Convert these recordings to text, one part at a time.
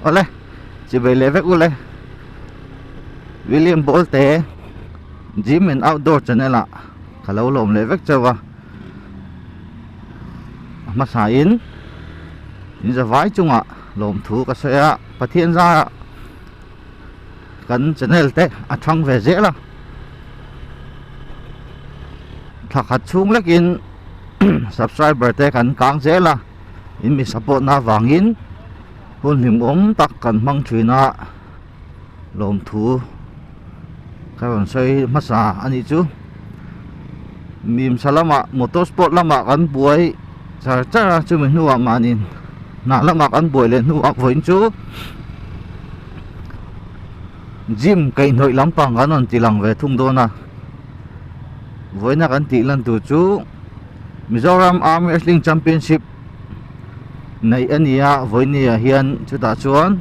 Awle chibei leh vek ule William Bolte Gym and Outdoor channel ah ka lo lawm leh vek chauh a a hmasa in in zavai chungah lawmthu ka sawi a Pathian zara kan channel te a thang ve zel a thla khat chhung lekin subscriber te kan kang zel a in mi support na avangin hun hlimawm tak kan hmang thin a lawmthu ka rawn sawi hmasa a nih chu mimsa lamah motor sport lamah kan buai char char a chumi hnuah mahni hnah lamah kan buai leh hnuah vawiin chu gym kaihhnawih lampang kan rawn ti lang ve thung dawn a vawiina kan tih lan tur chu Mizoram Arm Wrestling Championship neih a ni a vawiini ah hian chutah chuan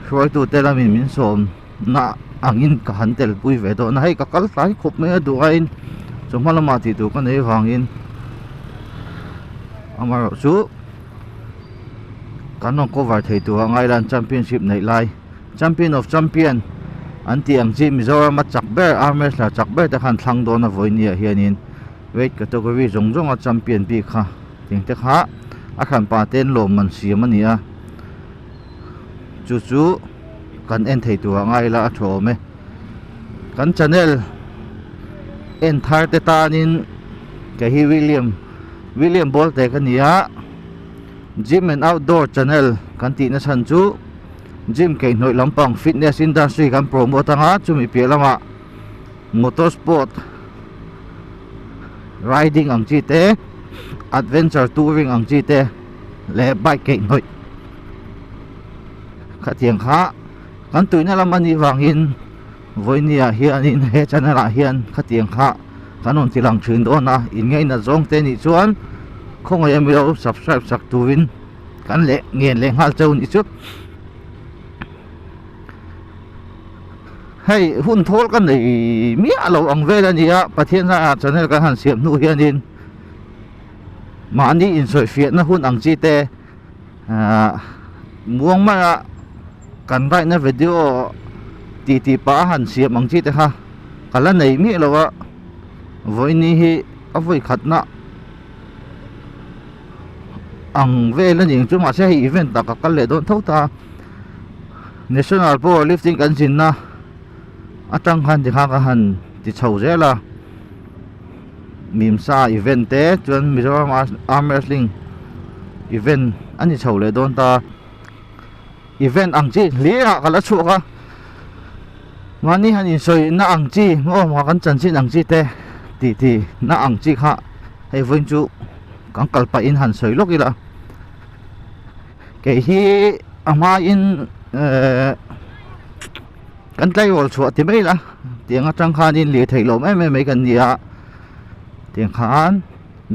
hruaitute lamin min sawm na angin ka han tel pui ve dawn a hei ka kal tlai khawp mai a duh aiin chawhma lamah tih tur ka nei avangin amaherawh chu kan rawn cover thei tur a ngaila an championship neih lai champion of champion an tih ang chi Mizoram a chak ber arm wrestler chak ber te khan thlang dawn a vawiini ah hianin weight category zawng zawng a champion bik kha tih te kha a hranpa ten lawmman siam a ni a chu chu kan en thei tur ah ngai ila a tha awm e kan channel en thar te tanin kei hi William William Bolte ka ni a gym and outdoor channel kan tih na chhan chu gym keihnawih lampang fitness industry kan promote anga chumi piah lamah motor sport riding ang chi te adventure touring ang chi te leh bike keihnawih khatiang kha kan tuina lam anih vangin vawiini ah hianin he channel ah hian khatiang kha kan rawn ti lang thin dawn a in ngainat zawng te nih chuan khawngaih ami lo subscribe sak turin kan leh ngen leh nghal cheu ni chu hei hun thawl ka nei miah lo ang vel a ni a Pathian ah channel kan han siam hnu hianin mahni insawifiahna hun ang chi te ahh muang maia kan raihna video tih tih pah a han siam ang chi te kha ka la nei miah lo a vawiini hi a vawi khatna ang vel a ni ang chu mahse hei event ah ka kal leh dawn tho ta national power lifting kan zinna atang khan tikhan ka han ti chho zel a mimsa event te chuan Mizoram arm wrestling event a ni chho leh dawn ta event ang chi hlir ah ka la chhuak a mahni han insawi na ang chi maw kan chanchin ang chi te tih tih na ang chi kha hei vawiin chu kan kal pah in han sawi lawk ila kei hi a hmain ehh kan tleirawl chhuah ti mai ila tiang atang khanin lirthei lawm em em mai kan ni a tiang khan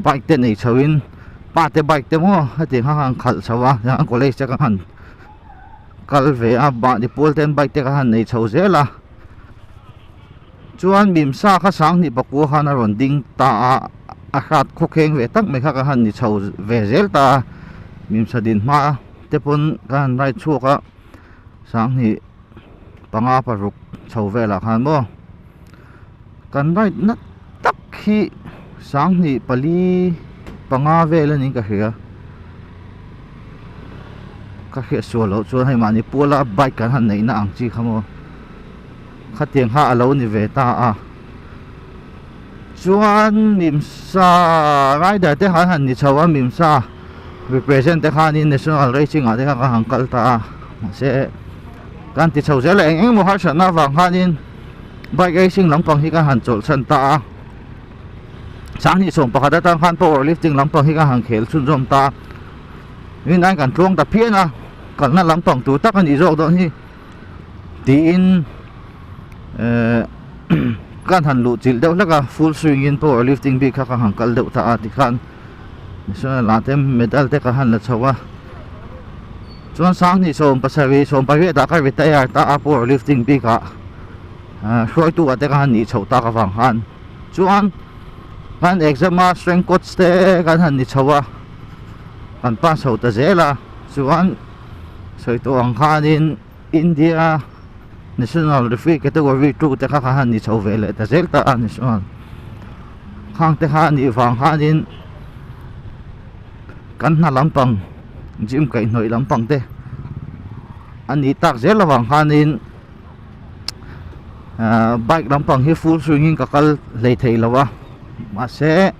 bike te nei chho in pa te bike te maw hetiang kha han khalh chho a tiang college te ka han kal ve a mahni pawl ten bike te ka han nei chho zel a chuan mimsa kha sanghnih pakua khan a rawn ding ta a a hrat khawkheng ve tak mai kha ka han ni chho ve zel ta a mimsa din hma te pawn ka han ride chhuak a sanghnih panga paruk chho velah khan maw kan ride na tak hi sanghnih pali panga vel a niin ka hria ka hriat sual loh chuan hei mahni puala bike kan han neihna ang chi kha maw khatiang kha a lo ni ve ta a chuan mimsa rider te khan han ni chho a mimsa represent te khanin national racing ah te khan ka han kal ta a mahse kan ti chho zel a eng eng emaw harsatna avang khanin bike racing lampang hi ka han chawlhsan ta a sanghnih 11 atang khan power lifting lampang hi ka han khel chhunzawm ta a rinai kan tluang ta phian a kalna lampang tur tak a nih zawk dawn hi. Tiin ehh kan han luh chilh deuh hlek a full swing in power lifting bik kha ka han kal deuh ta a tikhan national ah te medal te ka han la chho a chuan sanghnih 17 18 ah ka retire ta a power lifting bik ah ahh hruaitu ah te ka han nih chhoh tak avang khan chuan kan exam a strength coach te kan han ni chho a kan pass chho ta zel a chuan. Sawi tawh ang khanin India National Referee Category 2 te kha kha han ni chho ve leh ta zel ta a national khang te kha a nih vang khanin kan hna lampang gym kaihhnawih lampang te a nih tak zel avang khanin ahh bike lampang hi full swing in ka kal hlei thei lo a mahse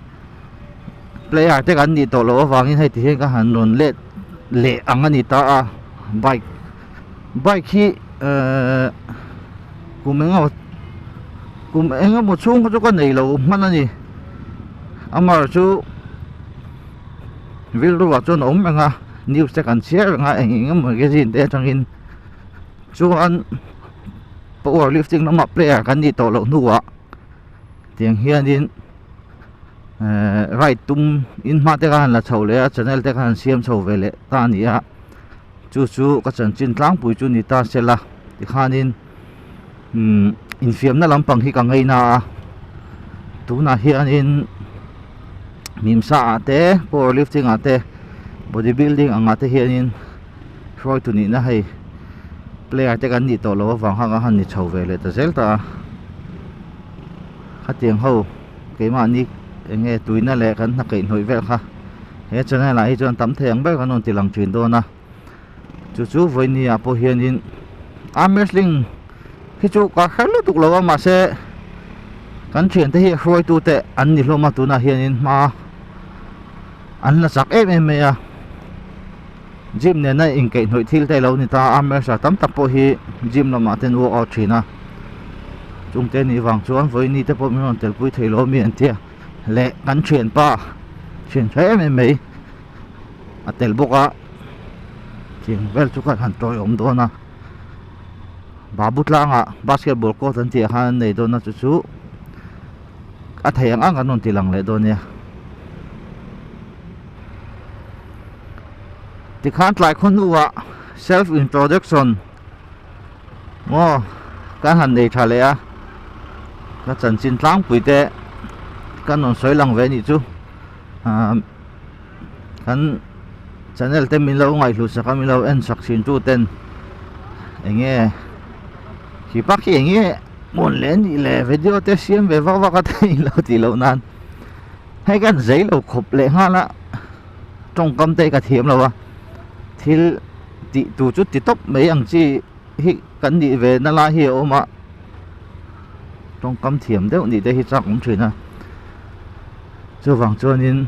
player te kan nih tawh loh avangin hei ti hian ka han rawn let leh ang a ni ta a bike bike hi ehh kum eng emaw kum eng emaw chhung kha chu ka nei lo hman a ni amaherawhchu rilru ah chuan a awm reng a news te kan chhiar reng a eng eng emaw magazine te atangin chuan power lifting lamah player kan nih tawh loh hnuah tiang hianin ehh ride tum in hma te kha han la chho leh a channel te kha han siam chho ve leh ta a ni a chu chu ka chanchin tlangpui chu ni ta sela tikhanin umm infiamna lampang hi ka ngaina a tunah hianin mimsa ah te power lifting ah te body building ang ah te hianin hruaitu nihna hei player te kan nih tawh loh avang khan ka han ni chho ve leh ta zel ta a. Khatiang ho keimahni eng nge tuina leh kan hna keih hnawih vel kha he channel ah hi chuan tam thei ang ber kan rawn ti lang thin dawn a chu chu vawiini ah pawh hianin arm wrestling hi chu ka hre lutuk lo a mahse kan thiante hi hruaitu te an ni hlawm a tunah hianin hma an la chak em em mai a gym nena inkaihhnawih thil te alo ni ta a arm wrestler tam tak pawh hi gym lamah te an workout thin a chungte nih vang chuan vawiini te pawh min rawn telpui thei lo ami an tia leh kan thianpa thian tha em em mai a tel bawk a tiang vel chu khan han tawiawm dawn a babu tlangah basketball court an tih ah khan an nei dawn a chu chu a thei ang ang kan rawn ti lang leh dawn nia. Tikhan tlai khaw hnuah self introduction maw kan han nei tha leh a ka chanchin tlangpui te kan rawn sawi lang ve anih chu ahh kan channel te min lo ngaihhlut sak a min lo en sak thin tu ten eng nge khi pak hi eng nge mawn leh anih le video te siam ve vak vak a te in lo tih loh nan. Hei kan zei lo khawp leh nghal a tawngkam te hi ka thiam lo a thil tih tur chu ti tawp mai ang chi hi kan nih ve na lai hi a awm a tawngkam thiam deuh nih te hi chak awm thin a chuvang chuanin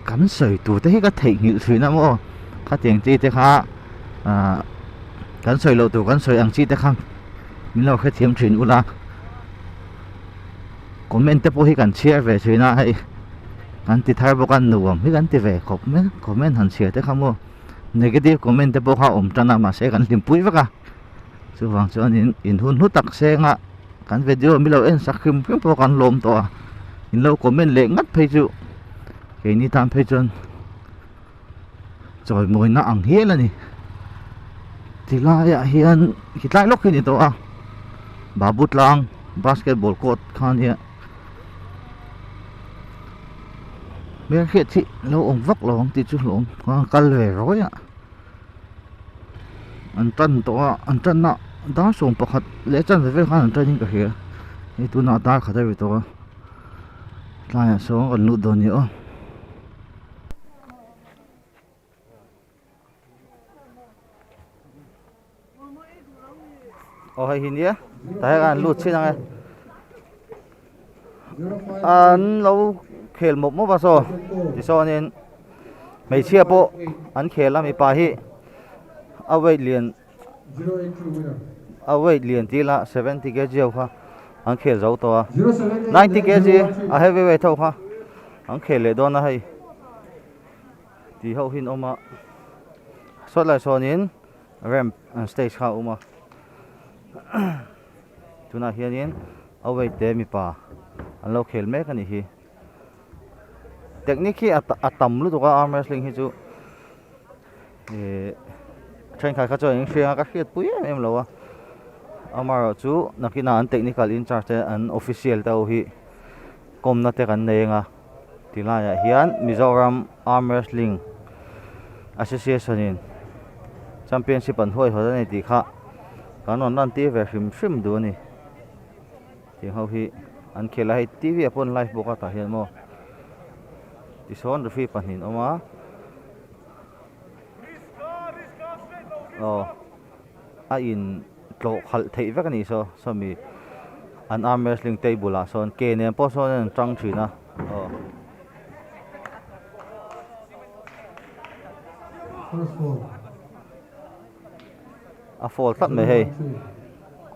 kan sawi tur te hi ka theihnghilh thin a maw khatiang chi te kha ah kan sawi loh tur kan sawi ang chi te kha min lo hrethiam thin ula. Comment te pawh hi kan chhiar ve thin a hei kan ti thar bawk a nuam hi kan ti ve khawp mai a comment han chhiar te kha maw negative comment te pawh kha a awm tan a mahse kan hlimpui vek a chuvang chuanin in hun hlu tak seng a kan video milo en sak hrim hrim pawh kan lawm tawh a in lo comment leh ngat phei chu keini tan phei chuan chawimawina ang hial a ni tilaiah hian khi tlai lawk hi a ni tawh a babu tlang basketball court kha ania hmelhriat hi lo awm vak lo ang tih chu hlawm a kal ve rawi a an tan tawh a an tanna dar 11 leh chanve vel khan an tan in ka hria hei tunah dar khat a ri tawh a tlaiah sawn kan lut dawn a ni aw. Aw hei hi nia tah hian an lut chin ang e an lo khel mawp mawp a saw tichuanin hmeichhia pawh an khel a mipa hi a weight lian a weight lian tih ila 70 kg ho kha an khel zo tawh a 90 kg a heavy weight ho kha an khel leh dawn a hei tih ho hi an awm a sawt lai sawnin ramp an stage kha a awm a tunah hianin a weight te mipa an lo khel mek a nih hi technique hi a tam lutuk a arm wrestling hi chu. Ihh thenkhat kha chuan in hria a ka hriat pui em em lo a amaherawh chu nakinah an technical in charge te an official te ho hi kawmna te kan nei ang a tilaiah hian Mizoram arm wrestling association in. Championship an huaihawt a ni tih kha kan rawn lan tir ve hrim hrim duh a ni. Tiang ho hi an khel a hei T_V ah pawh an live bawk a tah hian maw tisawn referee pahnih an awm a aw a in tlawh khalh theih vek a nih saw sawmi an arm wrestling table ah sawn ke nen pawh sawn an tang thin a aw. A fall tlat mai hei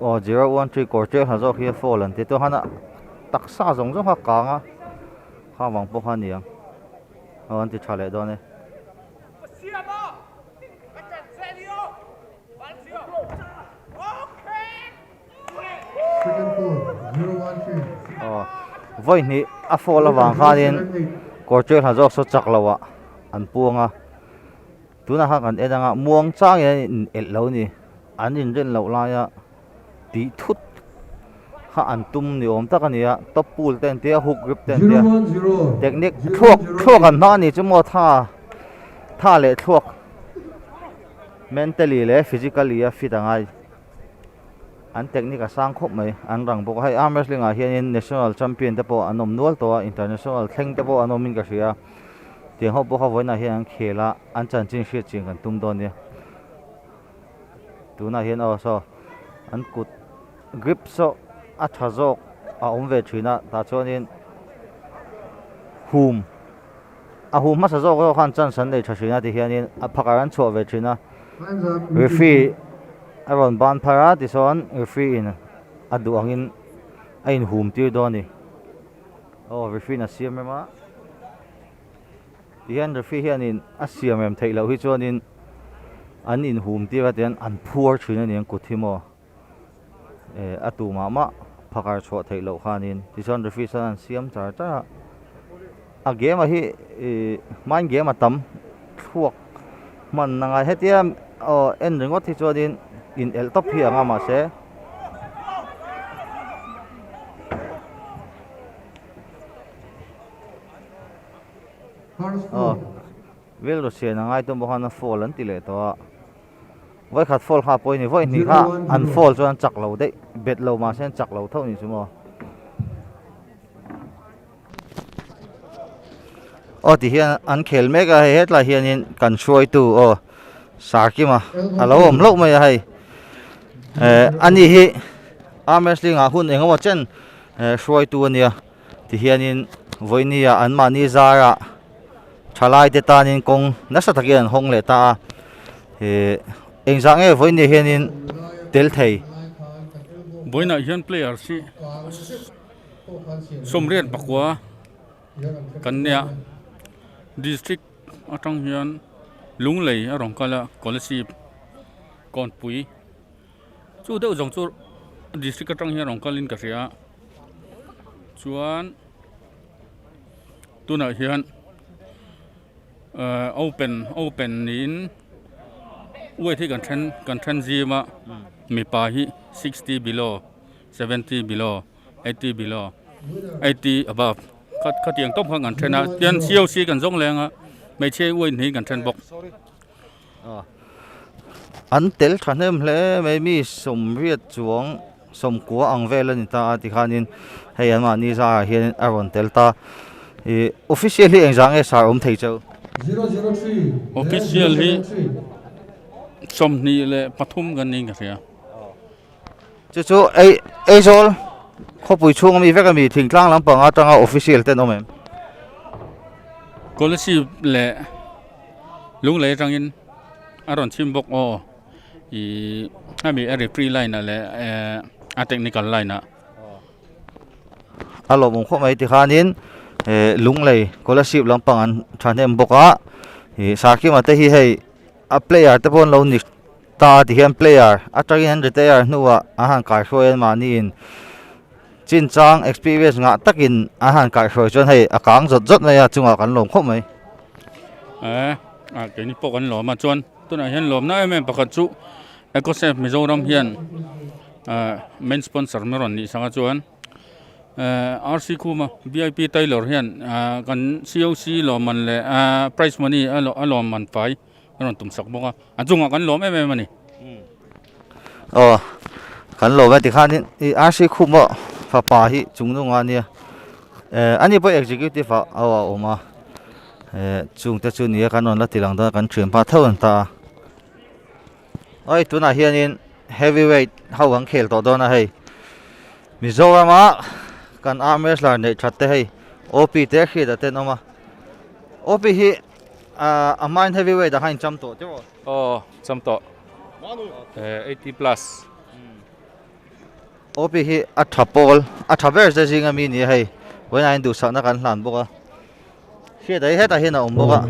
aw zero one three kawr ṭial ha zawk hi a fall an ti tawh han a taksa zawng zawng kha a kang a kha vang pawh kha a ni ang aw an ti ṭha leh dawn e. Aw vawi hnih a fall avang khanin kawr ṭial ha zawk saw chak loh ah an puang a. Tunah khan kan en anga muang changin an in elh lo a ni an inrin loh laia tih thut kha an tum ni awm tak a ni a top pool te an tia hook grip te an tia technique thluak thluak an hmang a ni chu maw tha tha leh thluak mentally leh physically a fit a ngai an technique a sang khawp mai an rang bawk a hei arm wrestling ah hianin national champion te pawh an awm nual tawh a international thleng te pawh an awmin ka hria. Tiang ho pawh kha vawiinah hian an khel a, an chanchin hriat chian kan tum dawn nia. Tunah hian aw saw an kut grip saw a tha zawk a awm ve thin a, tah chuanin hum a hum hmasa zawk zawk khan chance an nei tha thin a tihianin a phakar an chhuah ve thin a. Referee a rawn ban phar a tichuan referee in a duh angin a inhum tir dawn a ni. Aw referee in a siam rem a tihian referee hianin a siam rem theih loh hi chuanin an inhum tir a tihian an phuar thin a ni ang kut hi maw eh a tu mah mah phakar chhuah theih loh khanin tichuan referee chuan an siam char char a a game ah hi ih hmain game a tam thluak hman a ngai hetia aw en ringawt hi chuanin in elh tawp hi ang a mahse. Aw rilru sian a ngai tum bawk a fall an ti leh tawh a vawikhat fall kha pawh a ni vawi hnih kha an fall chuan an chak lo daih bet lo mahse an chak lo tho a ni chu maw aw ti hian an khel mek a hei hetlai hianin kan hruaitu aw Sarkima a lo awm hlauh mai a hei eh ani hi arm wrestling ah hun engemaw chen eh hruaitu a nia tihianin vawinia an mahni zarah thalai te tanin kawng nasa takin an hawng leh ta a eh engzah nge vawinia hianin tel thei. Vawiinah hian players hi sawmriat pakua kan nia district atang hian Lunglei a rawn kal a Kolasib Kawnpui chu deuh zawng chu district atang hian rawn kalin ka hria a chuan tunah hian ahh open open niin weight hi kan then kan then zim a mipa hi sixty below seventy below. 80 below 80 above khat khatiang tawp kha kan then a tian COC kan zawng leng a hmeichhia uain hi kan then bawk. An tel thahnem hle mai mi sawmriat chuang sawmkua ang vel a ni ta a tikhanin hei an mahni zarah hian a rawn tel ta ih official hi engzah nge sar awm thei cheu. Official hi 23 kan niin ka hria. Chu chu ei Aizawl khawpui chhung ami vek ami thingtlang lampang atanga official te an awm em? Kolasib leh Lunglei atangin a rawn chhim bawk aw ih hemi a referee line ah leh eh a technical line ah. A lawmawm khawp mai tikhanin eh Lunglei Kolasib lampang an thahnem bawk a ih Sarkima te hi hei a player te pawh an lo ni ta ti hian player atangin an retire hnuah an han kaihruai a mahniin chinchang experience ngah takin an han kaihruai chuan hei a kang zawt zawt mai a chungah kan lawm khawp mai. Eh ah keini pawh kan lawm a chuan tunah hian lawmna em em pakhat chu Ecosave Mizoram hian ah main sponsor na rawn nih sak a chuan eh RC Khuma V_I_P Tailor hian ah kan C_O_C lawmman leh ah prize money a lawmman fai. an rawn tum sak bawk a, a chungah kan lawm em em a ni. Aw kan lawm e tikhanin ih RC Khuma fapa hi chung nunga ania eh ani pawh executive ah a awm a eh chungte chu nia kan rawn la ti lang dawn a kan thianpa tho an ta a oi tunah hianin heavyweight ho an khel tawh dawn a hei Mizorama kan arm wrestler neih that te hei OP te hriat a ten awm a OP hi ah a hmain heavyweight ah khan in cham tawh teuh a. Aw cham tawh eh 80 plus. OP hi a tha pawl a tha ber che zinga mi ni a hei vawiinah hian duhsakna kan hlan bawk a hriat hi hetah hian a awm bawk a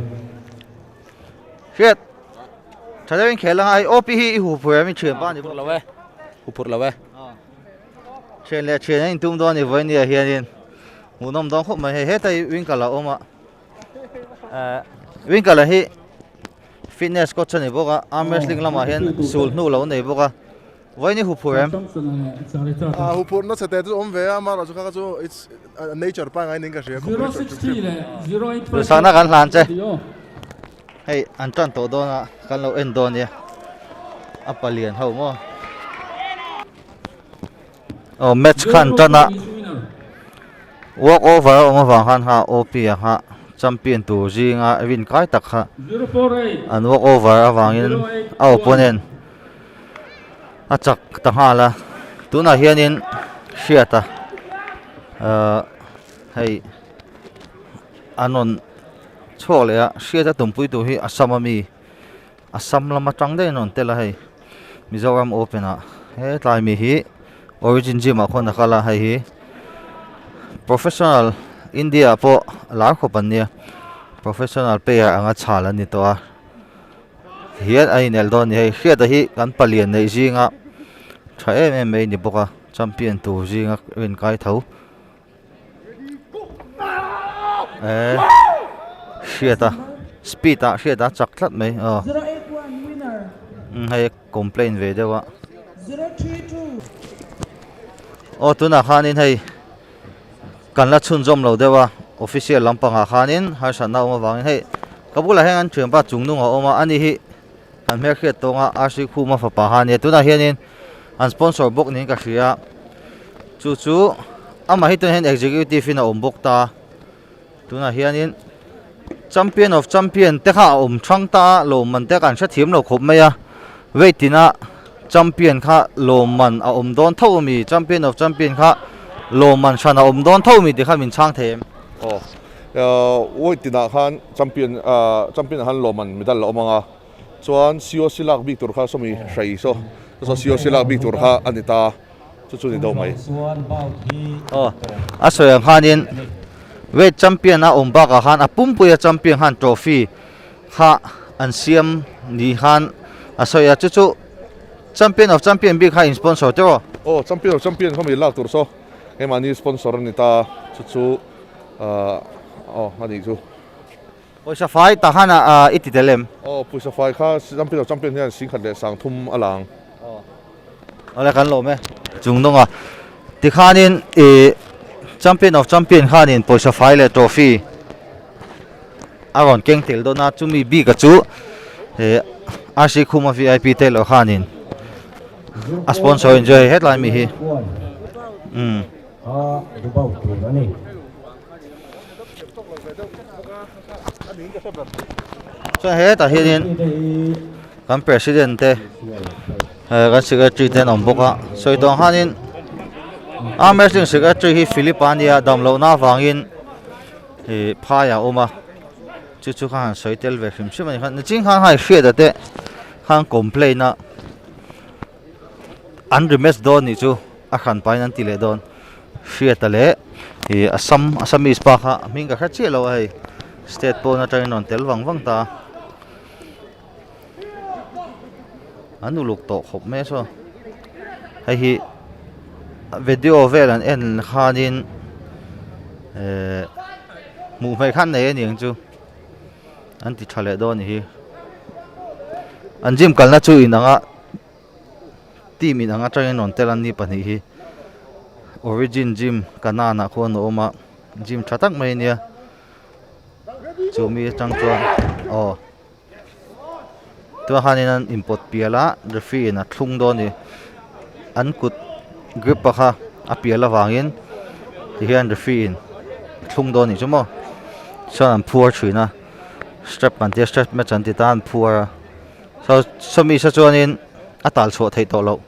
hriat tha deuhin khel anga hei OP hi i hu phur em i thianpa a ni bawk lo e hu phur lo e thian leh thian a intum dawn a ni vawiin ah hianin hmuhnawm dawn khawp mai hei hetah hi winkle a awm a eh winkle hi Fitness coach a ni bawk a, arm wrestling lamah hian sul hnu lo nei bawk a, vawiin i huphurh em? Ah huphurh nasa te chu awm ve a, amaherawh chu kha kha chu it's nature pangngai niin ka hria competitor hrim hrim. Duhsakna kan hlan che, hei an tan tawh dawn a, kan lo en dawn nia, a palian ho maw. Aw match kha an tan a walk over a awm avang khan kha OP a kha champion tur zinga rin kai tak kha an walk over avangin a opponent a chak ta nghal a tunah hianin hriat a ahh hei an rawn chhuak leh a hriat a tumpui tur hi Assam ami. Assam lam atang daih an rawn tel a hei Mizoram open ah hetlai mi hi origin gym ah khawn a kal a hei hi professional India ah pawh lar khawp an nia professional player anga chhal an ni tawh a tihian a inelh dawn a ni hei hriata hi kan palian neih zinga tha em em mai a ni bawk a champion tur zinga rinkai tho. Eh hriat a speed ah hriat a chak tlat mai aw hei complain ve deuh a aw tunah khanin hei kan la chhunzawm lo deuh a official lampangah khanin harsatna a awm avangin hei ka bulah hian an thianpa chung nung a awm a ani hi kan hmelhriat tawnga RC Khuma fapa kha a nia tunah hianin an sponsor bawk niin ka hria chu chu amah hi tunah hian executive in a awm bawk ta tunah hianin champion of champion te kha a awm thang ta a lawmman te kan hrethiam lo khawp mai a weight ina champion kha lawmman a awm dawn tho ami champion of champion kha lawmman hran a awm dawn tho ami tih kha min chhang thei em. Aw weight tinah khan champion champion ah khan lawmman medal a awm ang a. Chuan COC lak bik tur kha sawmi hrei saw saw COC lak bik tur kha a ni ta chu chu ni deuh mai. Aw a sawi ang khanin weight champion a awm bakah khan a pumpuia champion khan trophy kha an siam ni khan a sawi a chu chu champion of champion bik kha in sponsor teuh aw. Aw champion of champion kha mi lak tur saw keimahni sponsor a ni ta chu chu aw a nih chu. Pawisa fai tah khan ah i ti tel em? Aw, pawisa fai kha champion of champion hian singkhat leh sangthum a lang. Aw, awle kan lawm e. Chung dawnga tikhanin ih champion of champion khanin pawisa fai leh trophy a rawn keng tel dawn a, chumi bika chu ih RC Khuma vip Tailor khanin a sponsor in chu hei hetlai mi hi umm. Chuan hetah hianin kan president te eh kan secretary te an awm bawk a sawi tawh ang khanin arm wrestling secretary hi Philip a nia dam lohna avangin ih phai a awm a chu chu kha han sawi tel ve hrim hrim a ni khan nichin khan hei hriata te khan complain a an rematch dawn nih chu a hran pahin an ti leh dawn. Hriata leh ih Assam Assamese pa kha a hming ka hre chiah lo a hei state pawn atangin rawn tel vang vang ta a an uluk tawh khawp mai a saw hei hi video vel an en khanin ehh hmuh hmaih khan nei a ni ang chu an ti tha leh dawn a nih hi an gym kalna chu inang a. Team in ang atangin rawn tel an ni pahnih hi origin gym kanan ah khuan a awm a gym tha tak mai a nia chu mi atang chuan aw. Tunah khanin an inpawt pial a referee in a thlung dawn a ni an kut grip a kha a pial avangin tihian referee in a thlung dawn a nih chu maw chuan an phuar thin a strap an tia strap match an ti ta an phuar a saw sawmi sa chuanin a tal chhuah theih tawh loh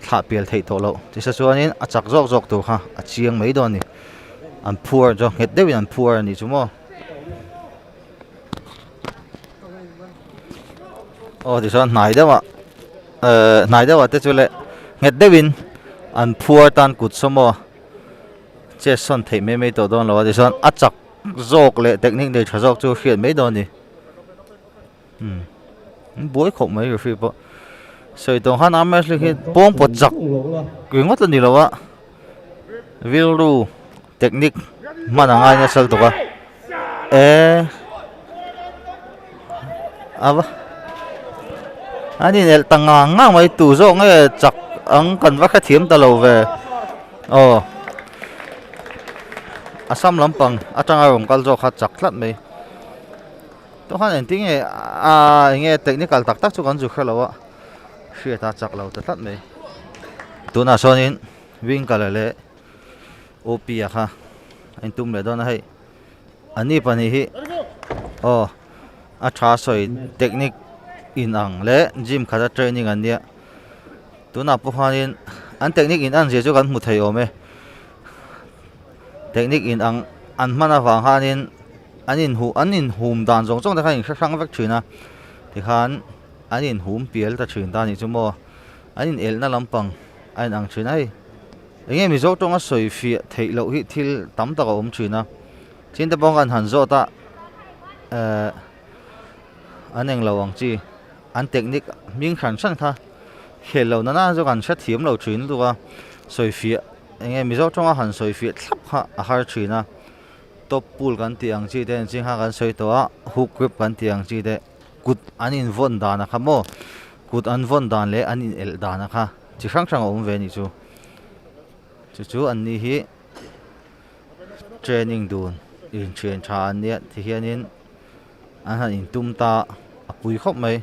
thlah pial theih tawh loh tisa chuanin a chak zawk zawk tur kha a chiang mai dawn a ni an phuar chu nghet deuhin an phuar a nih chu maw. Aw tichuan hnai deuhah ehh hnai deuhah te chu le nghet deuhin an phuar tan kut saw maw chet sawn theih mai mai tawh dawn lo a tichuan a chak zawk leh technique nei tha zawk chu hriat mai dawn a ni umm an buai khawp mai referee pawh sawi tawng khan arm wrestling hi pawng pawt chak ringawt a ni lo a rilru technique hman a ngai nasa lutuk a eee a va an inelh ta ngang ngang mai tu zawk nge chak ang kan va hrethiam ta lo ve aw a sam lampang atanga rawn kal zawk kha chak tlat mai tawh khan engtin nge aa eng nge technical tak tak chu kan zu hre lo a hriat a chak lo ta tlat mai tunah sawnin winkle leh. OP a kha a intum leh dawn a hei a ni pahnih hi aw a tha sawi technique in ang leh gym khata training an nia tunah pawh khanin an technique in an zia chu kan hmu thei awm e technique in ang an hman avang khanin an inhu an inhum dan zawng zawng te kha a inhre hrang vek thin a tikhan an inhum pial ta thin ta a nih chu maw an inelna lampang a inang thin a hei. Enge Mizo tawnga sawi fiah theih loh hi thil tam tak a awm thin a, chin te pawh khan han zawt a ehh an englo ang chi an technique hming hran hran kha khel lo nana chu kan hrethiam lo thin lutuk a, sawi fiah enge Mizo tawnga han sawi fiah thlap kha a har thin a, top pull kan tih ang chi te engchin kha kan sawi tawh a, hook grip kan tih ang chi te kut an invawn dan a kha maw kut an vawn dan leh an inelh dan a kha. Chi hrang hrang a awm ve a nih chu. Chu chu an ni hi training dun inthian tha an nia ti hianin an han intum ta a pui khawp mai.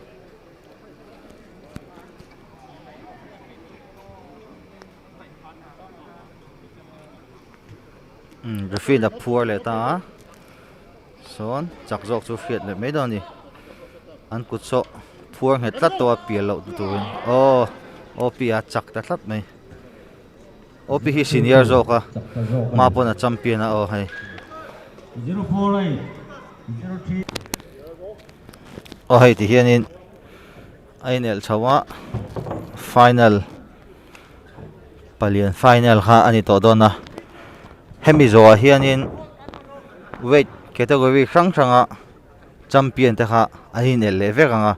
Umm referee in a phuar leh ta a sawn chak zawk chu hriat leh mai dawn a ni an kut saw phuar nghet tlat tawh a pian loh turin aw OP a chak ta tlat mai OP hi senior zawk a hma pawn a champion a aw hei aw hei ti hianin a inelh chho a final. Palian final kha a ni tawh dawn a hemi zawhah hianin weight category hrang hranga champion te kha an inelh leh vek ang a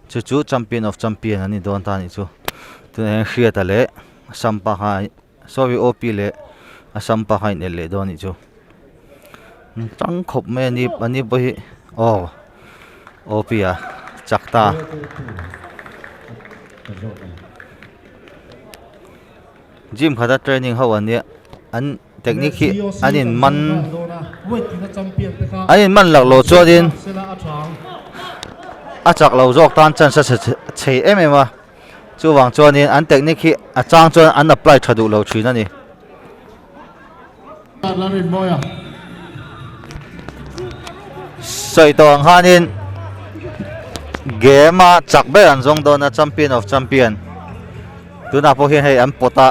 chu chu champion of champion an ni dawn ta a nih chu tunah hian Hriata leh Sampa kha sorry OP leh a Sampa kha a inelh leh dawn a nih chu tang khawp mai a ni a ni pawh hi aw OP a chak ta. Gym khata training ho an nia an technique hi an in man an in man lak loh chuanin a chak lo zawk tan chance a chhe em em a chuvang chuanin an technique hi a chang chuan an apply tha duh lo thin a ni. Sawi tawh ang khanin game a chak ber an zawng dawn a champion of champion tunah pawh hian hei an pawt a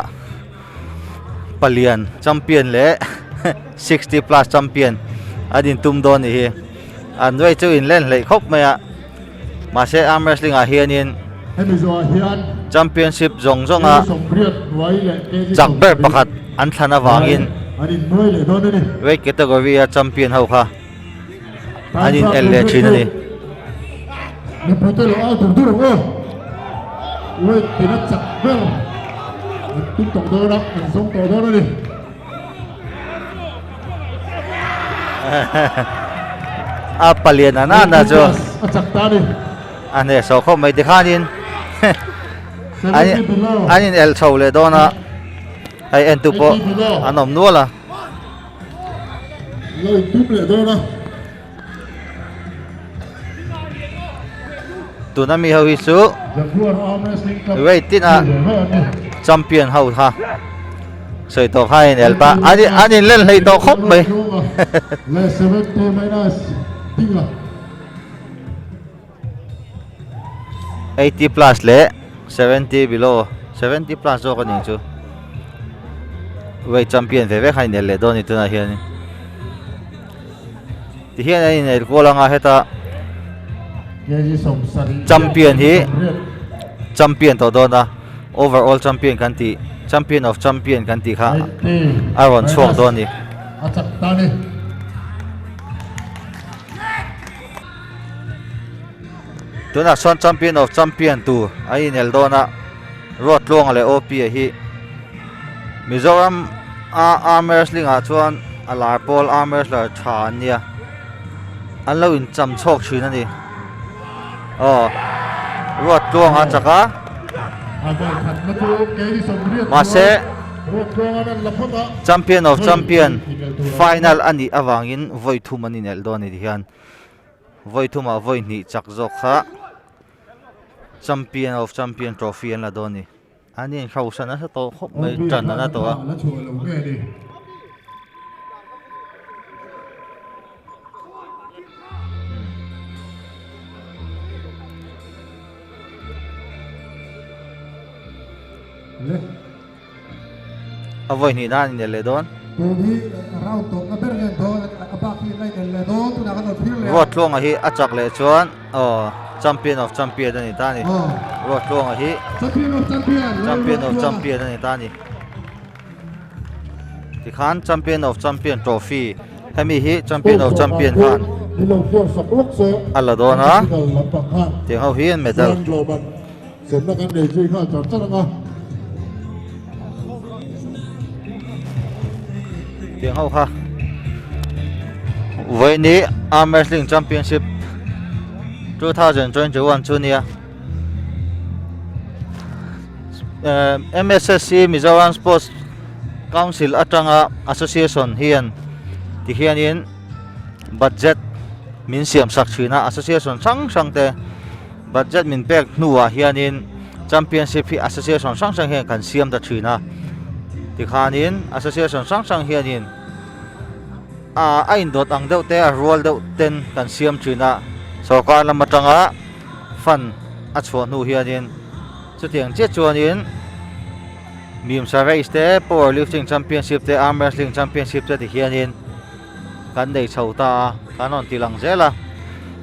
palian champion leh 60 plus champion an intum dawn a nih hi an nuai chu inlen hleih khawp mai a mahse arm wrestling ah hianin championship zawng zawnga chak ber pakhat an thlan avangin weight category a champion ho kha an in el leh thin a ni. A palian an an a chu a hneh sawh khawp mai tikhanin an in el chho leh dawn a hei en tu pawh an awm nual a. Tuna mi ho hi chu weight tin a champion ho kha sawi tawh kha in elpa an an in len hleih tawh khawp mai. 80 plus leh 70 below 70 plus zawk a nih chu weight champion ve vek a inel leh dawn a ni tunah hianin tihian a inel kual anga heta champion hi champion tawh dawn a overall champion kan tih champion of champion kan tih kha a rawn chhuak dawn a ni. Tunah chuan champion of champion tur a inel dawn a, Ruatluanga leh OP-a hi Mizoram a arm wrestling ah chuan a lar pawl arm wrestler tha an nia, an lo incham chhawk thin a ni. Aw Ruatluanga a chak a, mahse champion of champion final a nih avangin vawi thum an inelh dawn a ni tihian. Vawi thumah vawi hnih chak zawk kha champion of champion trophy an la dawn a ni. An inhrosa nasa tawh khawp mai tan a na tawh a. A vawi hnih nan inel leh dawn. Ruatluanga hi a chak leh chuan aw champion of champion a ni ta a ni. Ruatluanga hi champion of champion a ni ta a ni. Tikhan champion of champion trophy hemi hi champion of champion khan a la dawn a tiang ho hi an medal. Semna kan nei zui nghal char char ang a. Tiang ho kha Vawiini Arm Wrestling Championship 2021 chu nia MSSC Mizoram Sports Council atanga Association hian tihianin budget min siam sak thin a association hrang hrang te. Budget min pek hnuah hianin championship hi association hrang hrang hian kan siam ta thin a, tikhanin association hrang hrang hianin ah a indawt ang deuh te a rual deuh ten kan siam thin a, sorkar lam atanga fund a chhuah hnu hianin chutiang chiah chuanin mimsa race te power lifting championship te arm wrestling championship te ti hianin. Kan nei chho ta a, kan rawn ti lang zel a,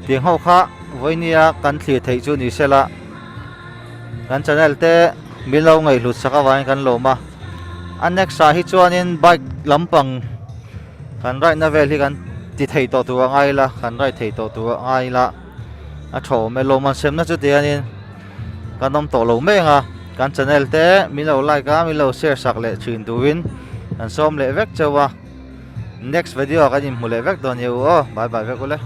tiang ho kha vawinia kan thlir theih chu ni sela, kan channel te min lo ngaihhlut sak avangin kan lawm a, a next ah hi chuanin bike lampang kan ride na vel hi kan ti thei tawh tur a ngai ila, kan ride thei tawh tur a ngai ila, a tha awm e, lawmman semna chu tihianin kan awm tawh lo mai ang a, kan channel te min lo like a, min lo share sak leh thin turin kan sawm leh vek chauh a. Next video ah kan inhmu leh vek dawn nia u aw, bye bye vek ule.